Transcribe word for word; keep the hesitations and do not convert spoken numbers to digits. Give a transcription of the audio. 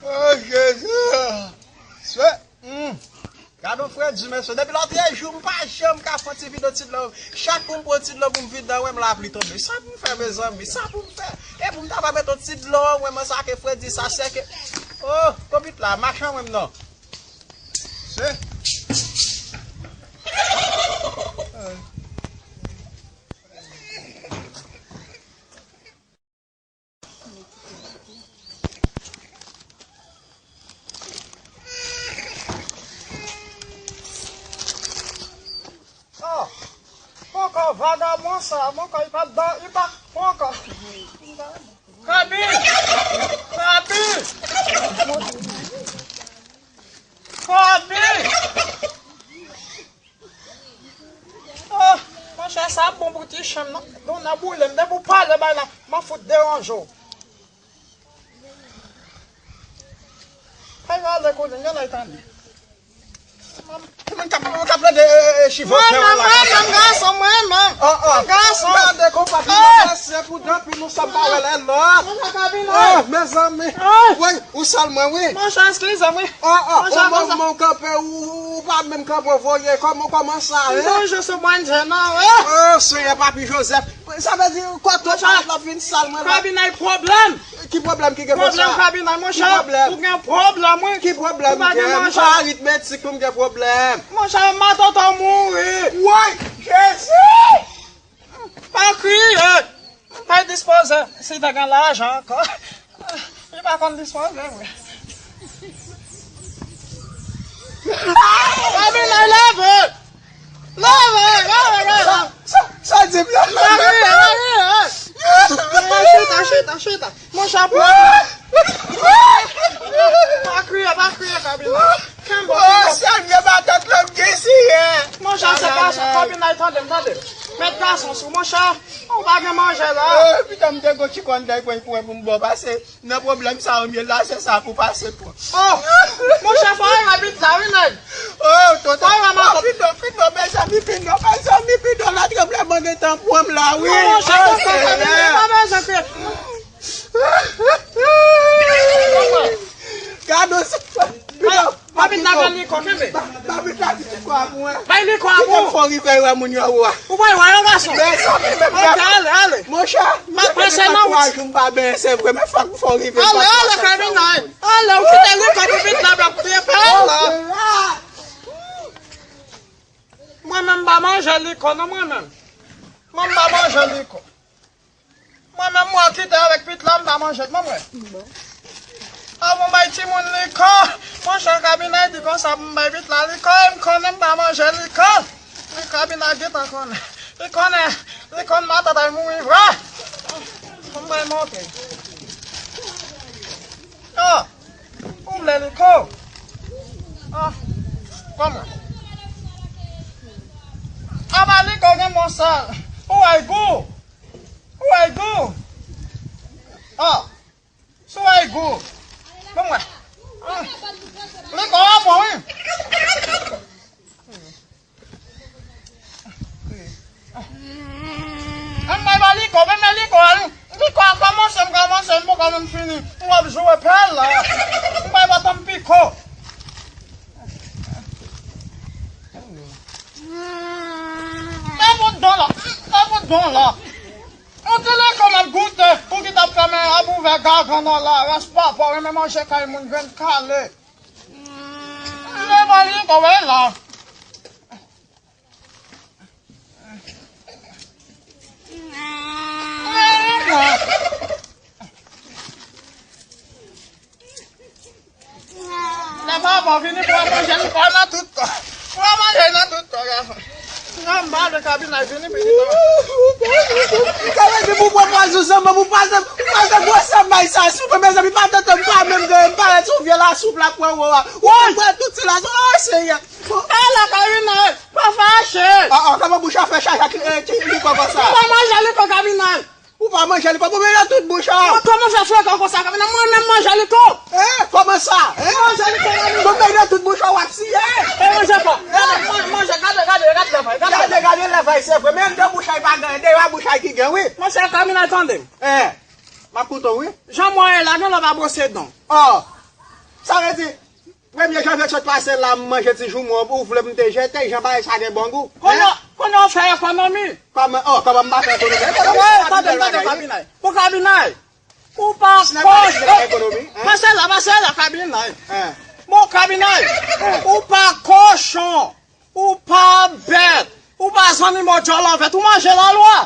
Oh, Jezi! Se, hmm. Gade yon frè di, mesye, depi lòt jou, m pa janm ka fè yon ti videyo ti dlo. Chak kou m pran ti dlo pou m vide dan, wè m lapli tonbe. Sa pou m fè, mezanmi? Sa pou m fè? E pou m ta va mete yon ti dlo, wè m sa ke frè di sa, se ke, oh, konbit la, machan wè m non. Se. Ah, poko vagabon sa, poko, li pa dan, li pa, poko. Kabi! Kabi! Kabi! Oh, monchè, sa ap bon pou ti chanm nan. Donn nan boule m. Depi w pale bay la, m a fout deranje w. Kay rale kounye a, gen lè tande. Moun k ap, moun k ap plede, e, e, e, chivòtè wè la. Mwen menm, mwen menm, gason, mwen menm. Oh, oh. Gason. Gade konpa ki pase pou danpi nou sa pa wè lè lòt. Mwen pa ka vin la. Oh, mezanmi. Woy, ou sal mwen, wi. Monchè, eskize m, wi. Oh, oh, ou manman w kanpe, ou, ou, ou pa menm kanpe, w voye. Kòman, kòman sa, hein? Bonjou, sou mwen, Jena, wi. Oh, Senyè, Papi Jozèf. Sa vle di, kote w pral la vin sal mwen la. Kabinay pwoblèm. Ki pwoblèm ki gen konsa? Pwoblèm kabinay, monchè. Ki pwoblèm? Ou gen pwoblèm, wi. Ki pwoblèm ou gen? M pa aritmetik pou m gen pwoblèm. Monchè, matant ou mouri. Woy, Jezi! Pa kriye. Pa dispoze. Si te gen lajan ankò. Li pa konn dispoze, vre. Kabinay, leve! Leve, leve, leve! Sa, sa, sa di m la? Leve, leve! Chita, chita, chita. Monchè, pran. Pa kriye, pa kriye, kabinay. Kenbe, kenbe. Oh, Senyè, matant lan m gen siye. Monchè, se pa sa. Kabinay, tande m, tande m. Met gason sou, monchè. Ou pa gen manje la. Oh, pita m te gon ti kòn dèy pwen pou wè pou m bò pase. Nan pwoblèm sa yo m ye la, se sa pou pase pran. Oh, monchè, fò w rapid la, wi, nèg. Oh, tonton. Fò w rapid. Oh, pito, pito, mezanmi, pito, mezanmi, pito, la tranbleman de tè pran m la, wi. Non, monchè, tonton, pa bezwen kriye. Gade sa. Pito. Papit la pran liko, kenbe. Papit la di liko a pou mwen. Bay liko a pou ou. Kite m fò rive wè moun yo anwo a. Ou pral wè yon gason. Mezanmi, men. Ok, ale, ale. Monchè, m ap prese nan wout. Twa jou m pa benyen, se vre, men fòk m fò rive. Ale, ale, kabinay. Ale, ou kite liko pou pit la, blan, pou te pè. Mwen menm m pa manje liko, non, mwen menm. Mwen m pa manje liko. Mwen menm, mwen kite avèk pit la, m pa manje l, mwen, mwen. Avan m bay timoun liko, monchè, kabinay di konsa pou m bay pit la liko, e m konnen m pa manje liko. Li kabinay gentan konnen. Li konnen, li konn matant ay mouri vre. Pou m bay montre. Oh, ou vle liko? Oh, kòman? Anba liko gen bon sal. Ou ay gou. Ou wè gou? Oh, si w wè gou. Ban m wè. Liko a bon, wi. Ann bay ba liko, ban m liko a, wi. Liko a kòmanse, m kòmanse, m poko menm fini. M ap joure pèl la. M bay ba tanm piko. E bout don la, e bout don la. Ou te lè kòm ap goute, ou ki t ap fèmen ap ouvè gagann an la, ras papa, ou renmen manje kay moun, grenn kale. Lè mari kò wè la. Lè papa vini pou wè manje liko nan tout kò. Pou wè manje nan tout kò, gason. Nan m ba le kabinay vini, vini non. Sa vle di pou pran pwazon zanmanm, ou pa janm, ou pa janm wè sa bay sa, souple, mezanmi, pa tenten m pa menm gen, m parèt sou vye lasoup la pran wo a. Ou pran tout ti lasoup, oh, Senyè. Ale kabinay, pa fache. Ah, ah, kòman bouch a fè chaje ak, eh, ti liko konsa? Ou pa manje liko kabinay. Ou pa manje liko, bon, men nan tout bouch ou. Mwen kòman fè frekan konsa, kabinay? Mwen menm manje liko. Eh, kòman sa? Eh? Manje liko, kabinay. Bon, men nan tout bouch ou, w ap siye. E manje pa. Gade, man-, manje, gade, gade, gade lèvay, gade lèvay. Gade, gade lèvay, se vre. Men anndan bouch ou pa gen, deyò a bouch ou ki gen, wi. Manje kabinay, tande m. Eh, m ap koute w, wi. Jan mwen ye la, gen lè w pa bwose dan. Oh. Sa vle di, premye janvye k sot pase la, m manje ti joumou, ou vle m te jete, jan bagay sa gen bon gou. Konnen, konnen w fè ekonomi. Kòman, oh, kòman m pa fè ekonomi? Ekonomi, tande, tande, kabinay. Pou kabinay. Ou pa kochon. Pase la, pase la, kabinay. Bon, kabinay. Ou pa kochon. Ou pa bèt. Ou pa zanmi mò djòl an vèt. Ou manje lalwa.